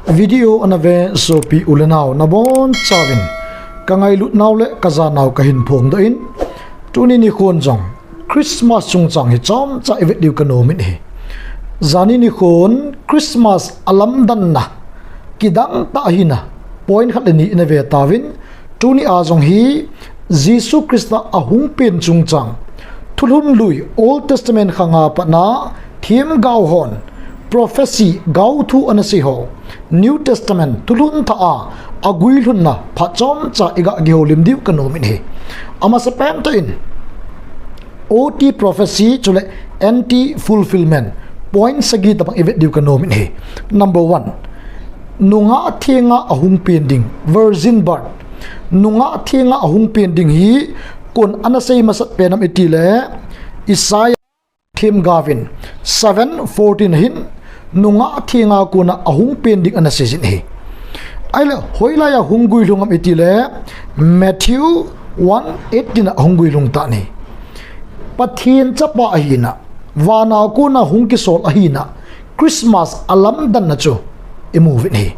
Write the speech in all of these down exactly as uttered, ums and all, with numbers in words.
Video ana ve sopi u le nau nabonchauvin ka ngailut nau le ka ja nau ka hin phongdoh in, tuni nikhon jong Christmas chungchang hi chomcha i vet diu ka nom in ahi. Jani nikhon Christmas a lamdanna kidang tah ahina point khat le ni ina ve tauvin, tuni a jong hi Jesu Christa a hung pen chungchang, thulhun lui Old Testament khanga patna themgao hon prophecy, gaothu ana sei ho, New Testament thulhun thah a a guilhunna phat chomcha i ga kihoulim diu ka nom in ahi. Amasapen tah in O T prophecy chule N T fulfillment point sagi tabang i vet diu ka nom in ahi. Number one, nungah thenga a hung pen ding, virgin birth. Nungah thenga a hung pen ding hi koin ana sei masat pen ham i ti le, Isaiah themgao in seven fourteen hin nungah thenga kona a hung pen ding ana sei jin ahi. Ahile hoilai a hung guilhung ham i ti le, Matthew one eighteen a hung guilhung tan ahi. Pathen chapa ahina, vana kona hung kisol ahina, Christmas a lamdanna chu i mu uvin ahi.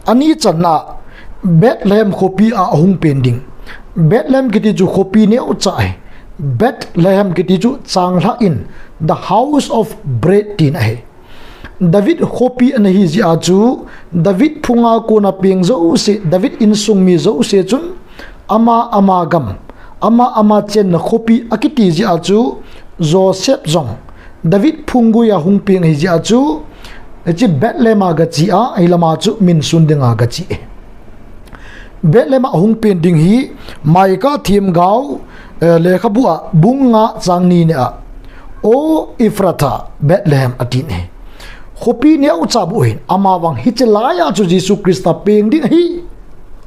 Ani channa, Bethlehem khopi a a hung pen ding. Bethlehem kiti chu khopi neocha ahi. Bethlehem kiti chu changlhah in, the house of bread tina ahi. David khopi ana hi jeh a chu, David phunga kona peng jouse, David insung mi jouse chun, ama ama gam, ama ama chenna khopi akiti jeh a chu, Joseph jong David phunggui a hung peng ahi jeh a chu, hiche Bethlehem a gache a, hilama chu minsun dinga gache. Bethlehem a hung pen ding hi Micah themgao, eh, lekhabu a bung nga chang ni ni a, O Ephrathah Bethlehem atin ahi. Khopi neocha bou ahin, amavang hiche laiya chu Jesu Christa peng ding ahi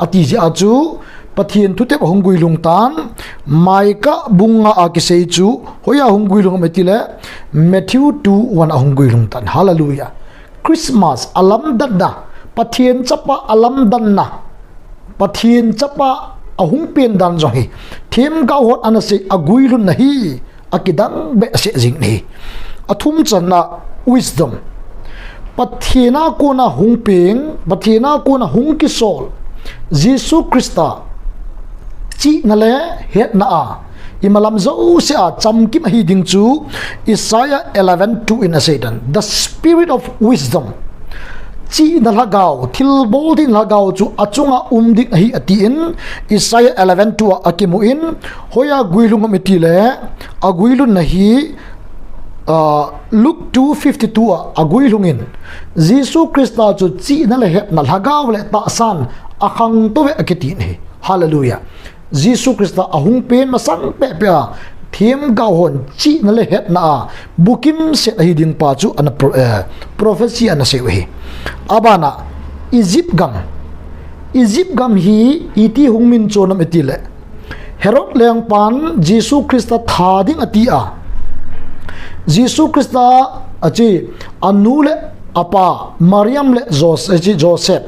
ati jeh a chu, Pathen thutep a hung guilhung tan, Micah bung nga a kisei chu hoiya hung guilhung ham i ti le, Matthew two one a hung guilhung tan. Hallelujah. Christmas a lamdanna, Pathen chapa a lamdanna, Pathen chapa a hung pen dan jong hi themgao hon ana sei a guilhunna hi akidang behseh jing ahi. Athum channa, wisdom. Pathen a kona hung peng, Pathen a kona hung kisol Jesu Christa chihna le hetna a imalam jouse a chamkim ahi ding chu Isaiah eleven two in asei tan, the spirit of wisdom. Chihna lhagao, thilbol theina lhagao chu achunga um ding ahi atin, Isaiah eleven two a akimu in, hoiya guilhung ham i ti le, a guilhunna hi, ah, Luke two fifty two a a guilhung in, Jesu Christa chu chihna le hetna lhagao le tahsan a khangtou ve akiti in ahi. Hallelujah. Jesu Christa a hung pen masang pehpeh a, themgao hon chihna le hetna a bukim set ahi ding pa chu ana pro-, eh, prophecy ana sei u ahi. Abana, Egypt gam. Egypt gam hi iti hung min chon ham i ti le, Herod lengpan Jesu Christa tha ding ati a, Jesu Christa ache, anu le apa, Mariam le Jos-, ache, Joseph,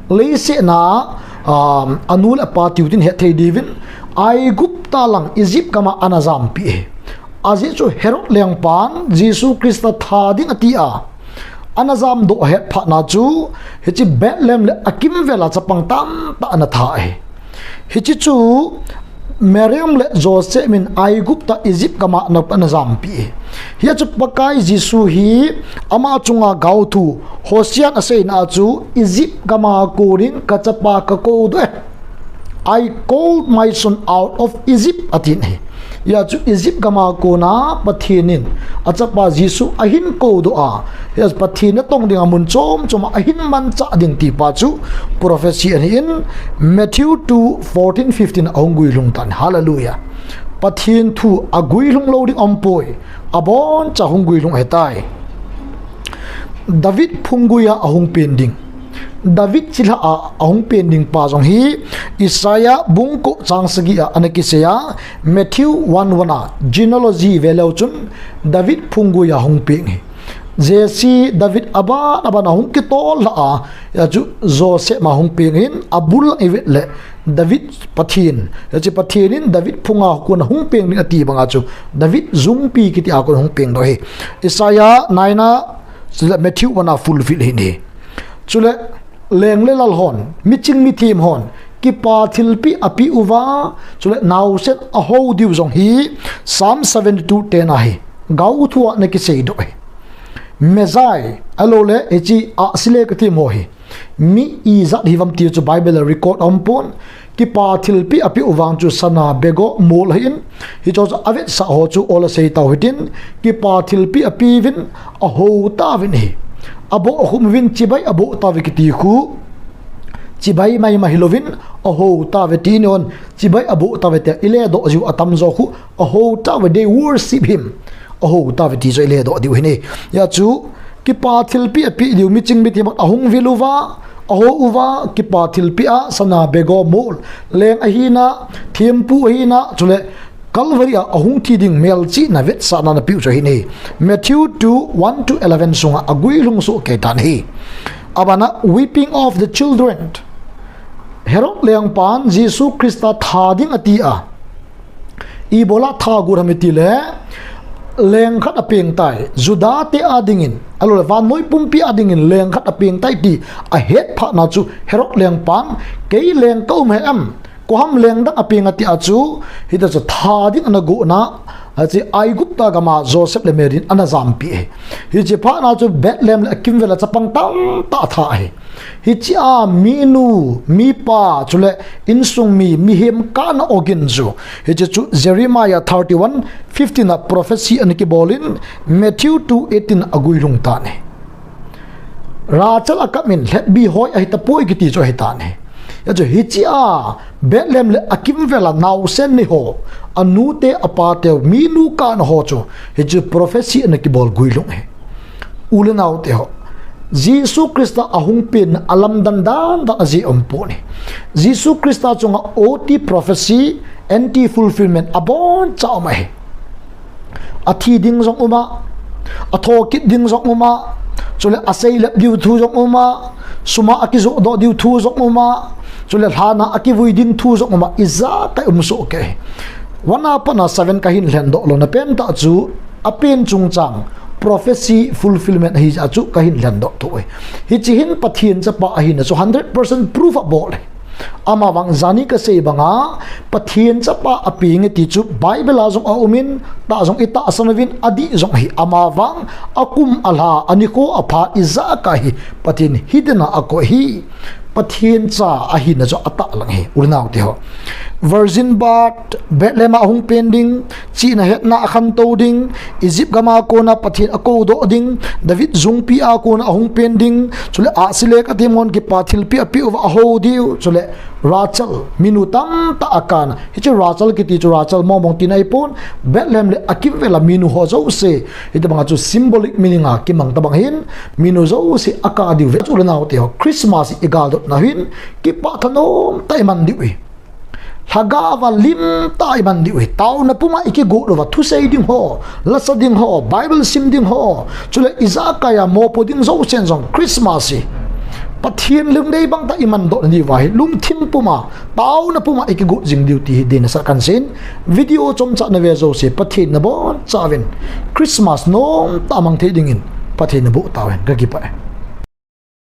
leiset na, um, anu le apa tiu tin het thei diuvin, Aigupta lang Egypt gam a ana jampi e. Ajeh chu Herod lengpan Jesu Christa tha ding ati a, ana jamdoh ahet phat na chu, hiche Bethlehem le akimvel a chapang tamtah ana tha e. Hiche chu Mariam le Joseph in Aigupta, Egypt gam a ana, ana jampi e. Hia chu Pakai Jesu hi ama chunga gaothu Hosea in aseina a chu, Egypt gam a konin ka chapa ka koudoh e. I called my son out of Egypt, atin ahi. Hia chu Egypt gam a kona Pathen in achapa Jesu ahin koudoh a, hia Pathen natong dinga mun chom chom a ahin manchah ding ti pa chu prophecy ahin, Matthew two fourteen fifteen a hung guilhung tan. Hallelujah. Pathen thu a guilhung lou ding aumpoi. Aboncha hung guilhung ahitai. David phunggui a ahung pen ding. David chilhah a ahung pen ding pa jong hi Isaiah bung ko chang sagi a ana kisei a, Matthew one one a genealogy ve leu chun David phunggui a hung peng ahi. Jesse, David aban aban a hung kitol lhah a, hia chu Joseph ma hung peng in, abul lang i vet le David Pathen, hiche Pathen in David phunga kona hung peng ding ati banga chu David jungpi kiti a kona hung pengdoh ahi. Isaiah nine a, chule Matthew one a fulfill ahi. Chule Leng le lal hon, miching mithem hon, kipa thilpeh apeh uva, chule naosen ahou diu jong hi, Psalm seventy-two ten ahi. Gao thua ana kiseidoh hi. Magi, ahilou le, hiche ahsi le kathem ho hi. Mi ijat hiuvam ti chu Bible a record aumpon, kipa thilpeh apeh uvang chu sana bego mol ahin, hicho chu avetsah ho chu ol asei tau hitin, kipa thilpeh apeuvin, ahou tauvin ahi. Aboh khum uvin chibai aboh tauve kiti khu, chibai maimai hilouvin, ahou tauve ti nahon, chibai aboh tauve tia iledoh jiu atamjo khu, ahou tauve, they worship him. Ahou tauve ti chu iledoh diu ahi. Hijeh chun, kipa thilpeh apeh diu miching mithem hon ahung vil uva, ahou uva, kipa thilpeh a, sana bego mol, leng ahina, thempu ahina, chule Calvary a ahung thi ding melchihna vetsahna ana peh u chu ahi. Matthew two, one to eleven sunga aguilhung soh kei tan ahi. Abana, weeping of the children. Herod lengpan Jesu Christa tha ding ati a, ibola tha got ham itile, leng khat apeng tai, Juda te a dingin, ahilou le vannoi pumpi a dingin leng khat apeng tai ti ahet phatna chu Herod lengpan, kei leng kaum hih em, koi ham leng dang apeng ati a chu, hita chu tha ding ana gotna, hiche Aigupta gam a Joseph le Mary in ana jampeh ahi. Hiche phatna chu Bethlehem le akimvel a chapang tamtah atha ahi. Hiche a minu, mipa, chule insung mi, mihem kana ogin chu, hiche chu Jeremiah thirty-one fifteen a prophecy ana kibolin, Matthew two eighteen aguilhung tan ahi. Rachel akap in lhetbi hoi ahitapoi kiti chu ahitan ahi. Hiche a Bethlehem le akimvel a naosen nei ho, anute apateu, minu kana ho chu, hiche prophecy ana kibol guilhung ahi. U le naote ho, Jesu Christa ahung penna alamdan dandan ajeh aumpon ahi. Jesu Christa chunga OT prophecy, NT fulfillment aboncha um ahi. Athi ding jong um a, athokit ding jong um a, chule aseilep diu thu jong um a, sum a akijohdoh diu thu jong um a, chule lhan a akivui ding thu jong um a, ijakai um soh kei. One a pat a seven kahin lhendoh louna pentah chu, apen chungchang prophecy fulfillment ahijeh a chu kahin lhendoh thou ahi. Hiche hin Pathen chapa ahina chu hundred percent proof abol ahi. Amavang jani kasei banga, Pathen chapa apeng e ti chu Bible a jong aumin, tah jong itahsan uvin, adih jong ahi. Amavang akum alha, anikho apha ijakai hi Pathen hiding a akoi ahi. Pathen cha ahina chu atahlang ahi, u le naote ho. Virgin birth, Bethlehem a ahung pen ding, chihna hetna akhantou ding, Egypt gam a kona Pathen akoudoh ding, David jungpi a kona ahung pen ding, chule ahsi le kathem hon kipa thilpeh apeh uva ahou diu, chule Rachel, minu tamtah akana, hiche Rachel kiti chu Rachel mongmong tina ahipon, Bethlehem le akimvel a minu ho jouse, hitobanga chu symbolic meaning a kimang tobang ahin, minu jouse akah diu ve. Chu u le naote ho, Christmas igaldotna hin, kipah thanom tah a iman diu ahi. Lhagao a lim tah a iman diu ahi. Taona puma ikigot uva, thusei ding ho, lasa ding ho, Bible sim ding ho, chule ijakai a mopo ding jousen jong Christmas hi Pathen lungdei bangtah a imandoh nauva hi, lungthim puma, taona puma ikigot jing diu ti hi deina sa kahin seiyin, video chomcha nave jouse Pathen nabonchauvin Christmas nomtah a mang thei dingin Pathen naboh tauhen, kakipah e.